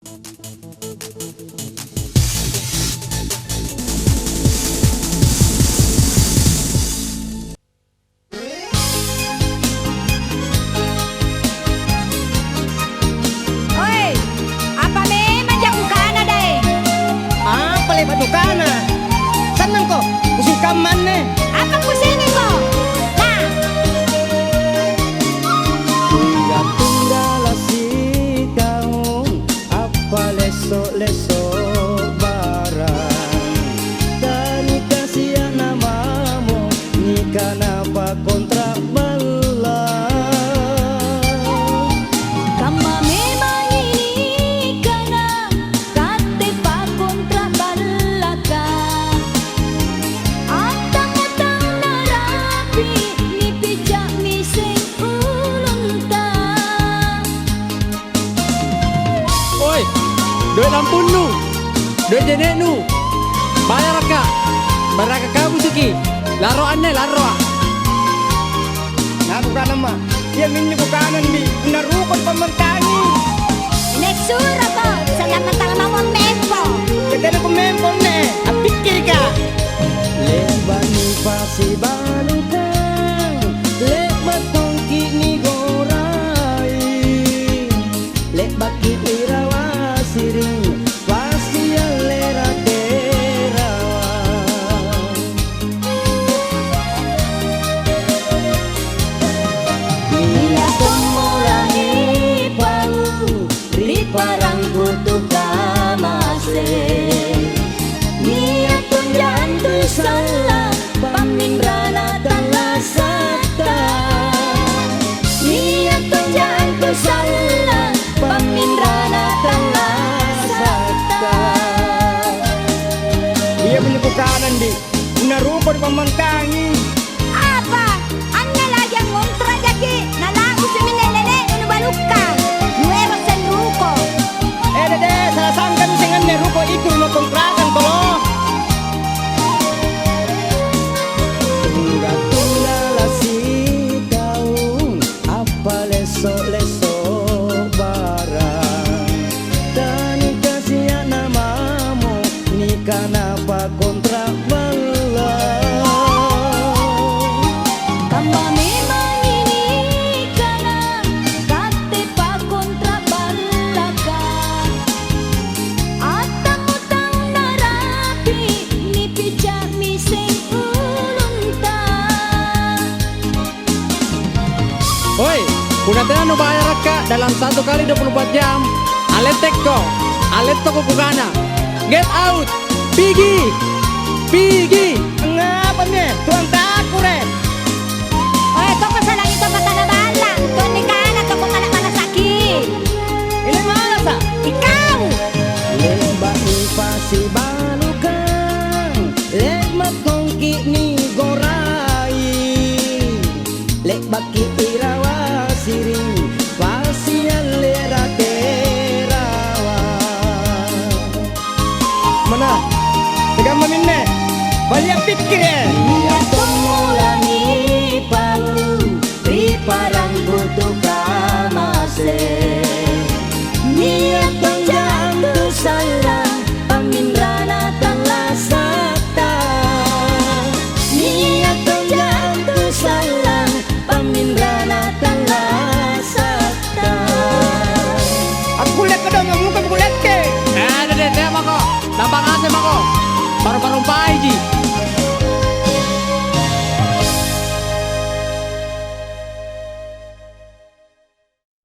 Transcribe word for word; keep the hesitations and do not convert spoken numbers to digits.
Oi, apa memang jako kana, Daeng? Apa le'ba' nukana? Sannangko, kusikamma anne. Apa kusengiko? Nah. Tungga-tunggala' sitaung, appalesso'-lesso' barang. Tanikasia'na mamo, nikana pakontra' balla'. Kamma memangi nikana, katte pakontra' ballaka. Attang-attang narapi', nipija'mi seng ulunta. Oi, doe' lampunnu, doe' jene'nu, bayarakka', baraka kabusuki, larro anne, larroa'. Nakukanamma, iaminjo kukanammi, punna ruko pammantangi. Ine suroko, sallang mantang mamo mempo. Tena ku mempo anne, appikkirika. Le'ba' nipasibalukang, le'ba' tongki' nigorai. Le'baki' irawa siri'nu, pasiallera terawa. Nia' tommo langi pau ri parangkutu kamase. Nia' tonja antu sallang pamminrana tallasa'ta. Nia' tonja antu sallang pamminrana tallasa'ta. Iaminjo kukanandi, punna rupa nipammantangi. Apa? Anne lagi angngontra' jaki', nala'busu'mi nene'-nene'nu nubalukka. Nuero' seng ruko. Eh, dede, sala sangkami seng anne ruko iku ri kontrakan tolo. Tungga-tunggala' sitaung, appalesso'-lesso' barang. Tanikasia'na mamo, nikana pakontra' balla'. Kamma memangi nikana, katte pakontra' ballaka. Attang-utang narapi', nipija'mi seng ulunta. Woi, punna tena nubayarakka' dalam satu kali dua puluh empat jam, alettekko, alettoko kukana, "Get out! Pigi! Pigi!" Angngapa anne, tuang takure? Oe, toko salangi toko tana balla', tonni kana toko kana malasaki. Ini malasa'? Ikau! Le'ba'mi pasibalukang, le'ba' tongki' nigorai. Le'baki' irawa siri'nu, pasiallera terawa. Mana? Sikamma minne? Balia pikkiri'. Nia' tommo langi pau ri parangkutu kamase. Nia' tonja antu sallang pamminrana tallasa'ta. Nia' tonja antu sallang pamminrana tallasa'ta. Akkulle kodong ammuka buku lekke. Eh, dede, tea mako. Nampa ngaseng mako. Baru-baru baiji.